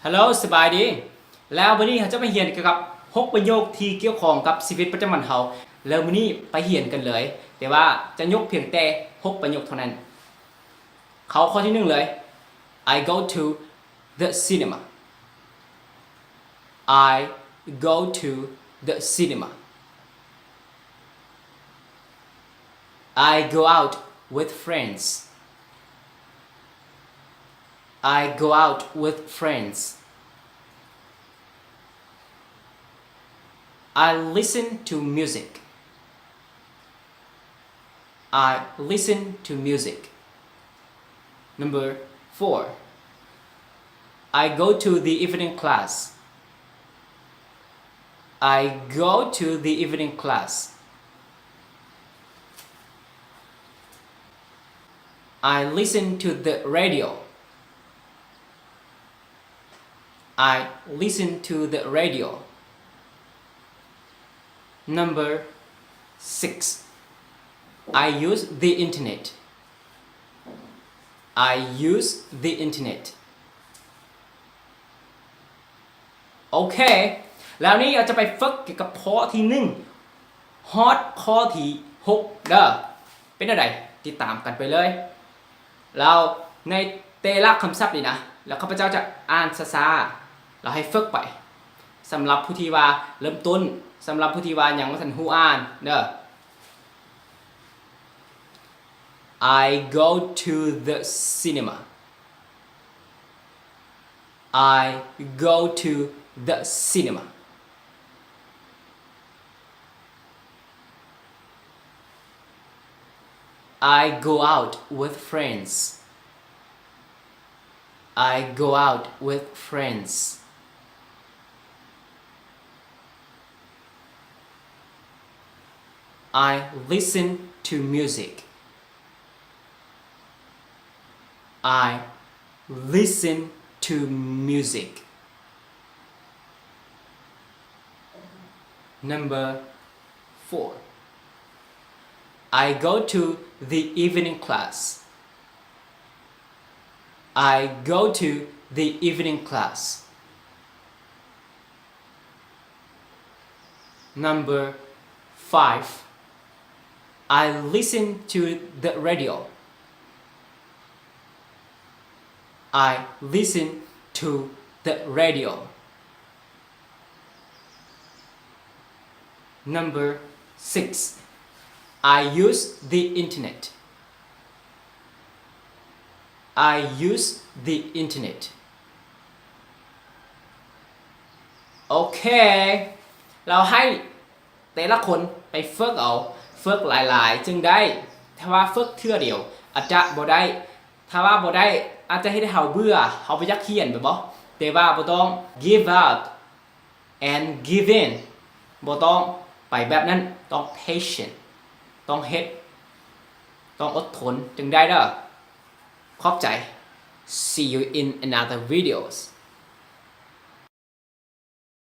Hello ສະບາຍດີ. ແລ້ວມື້ນີ້ເຮົາຈະມາຮຽນກ່ຽວກັບຫົກປະໂຫຍກທີ່ກ່ຽວຂ້ອງກັບຊີວິດປະຈຳວັນເຮົາ. ແລ້ວມື້ນີ້ໄປຮຽນກັນເລີຍ, ແຕ່ວ່າຈະຍົກພຽງແຕ່ຫົກປະໂຫຍກເທົ່ານັ້ນ. ເຂົ້າຂໍ້ທີໜຶ່ງເລີຍ. I go to the cinema. I go to the cinema. I go out with friends. I go out with friends. I listen to music. I listen to music. Number four. I go to the evening class. I go to the evening class. I listen to the radio. I listen to the radio. Number six. I use the internet. I use the internet. ໂອເຄ ແລ້ວນີ້ເຮົາຈະໄປຝຶກກ່ຽວກັບຂໍ້ທີໜຶ່ງ ຮອດຂໍ້ທີຫົກເດີ. ເປັນແນວໃດ? ຕິດຕາມກັນໄປເລີຍ. ແລ້ວໃນແຕ່ລະຄຳສັບນີ້ນະ ແລ້ວຂ້າພະເຈົ້າຈະອ່ານຊ້າໆ ແລ້ວໃຫ້ຝຶກໄປ. ສຳລັບຜູ້ທີ່ວ່າເລີ່ມຕົ້ນ, ສຳລັບຜູ້ທີ່ວ່າຍັງບໍ່ທັນຮູ້ອ່ານເດີ. I go to the cinema. I go to the cinema. I go out with friends. I go out with friends. I listen to music. I listen to music. Number four. I go to the evening class. I go to the evening class. Number five. I listen to the radio. I listen to the radio. Number six. I use the internet. I use the internet. ໂອເຄ ແລ້ວໃຫ້ແຕ່ລະຄົນໄປຝຶກເອົາ, ຝຶກຫຼາຍໆຈຶ່ງໄດ້. ຖ້າວ່າຝຶກເທື່ອດຽວອາດຈະບໍ່ໄດ້, ຖ້າວ່າບໍ່ໄດ້ອາດຈະເຮັດໃຫ້ເຮົາເບື່ອ, ເຮົາບໍ່ຢາກຮຽນແມ່ນບໍ່? ແຕ່ວ່າບໍ່ຕ້ອງ give up and give in. ບໍ່ຕ້ອງໄປແບບນັ້ນ, ຕ້ອງ patient, ຕ້ອງເຮັດ, ຕ້ອງອົດທົນຈຶ່ງໄດ້ເດີ. ຂອບໃຈ. See you in another videos.